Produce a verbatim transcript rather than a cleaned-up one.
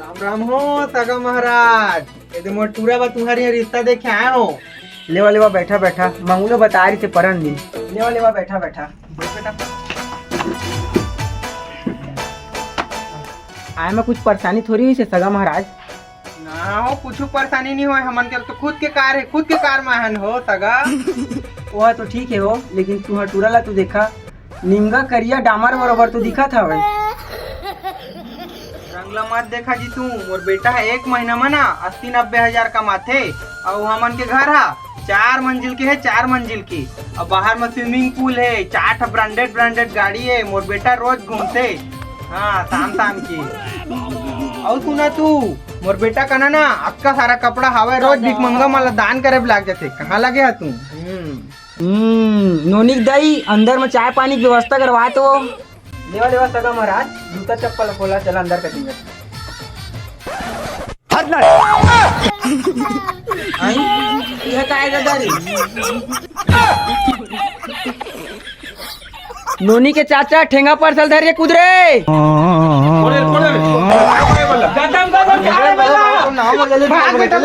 राम राम हो सगा महाराज, ये दे मोर टूरा बा तुम्हारी रिश्ता देखे आए हो। लेवा लेवा बैठा बैठा, मंगू ल बता रही थे परन दिन। लेवा लेवा बैठा बैठा। आए में कुछ परेशानी थोड़ी हुई से सगा महाराज? ना हो, कुछ परेशानी नहीं होय, हमन के तो खुद के कार है, खुद के कार में हन हो सगा। वह तो ठीक है हो, लेकिन तुहर टूरा ला तू देखा, निमगा करिया डामर बरोबर तो दिखत हवे। रंगला मत देखा जी तू, मोर बेटा ह एक महीना म ना अस्सी नब्बे हजार कमाथे, अउ हमन के घर ह चार मंजिल के है, चार मंजिल के। अब बाहर में स्विमिंग पूल है, चार ठा ब्रांडेड ब्रांडेड गाड़ी है, मोर बेटा रोज घूमते। हाँ, शाम शाम की। अउ सुना तू, मोर बेटा कना ना अतका सारा कपड़ा हावय, रोज भिखमंगा मन ला दान करे बर लाग जाथे। कहाँ लगे हा तू? हम्म। हम्म, नोनी के दाई, अंदर में चाय पानी की व्यवस्था करवा तो। लेवा लेवा सगा महाराज, जूता चप्पल खोला, चला अंदर कटिंग। हट ना। आई, यह काय दादा रे? नोनी के चाचा ठेंगा परसल धर के कूद रे। कोड़े, कोड़े, कोड़े वाला। गदम, गदम, कोड़े वाला। नाम ले ले, भाग बेटा।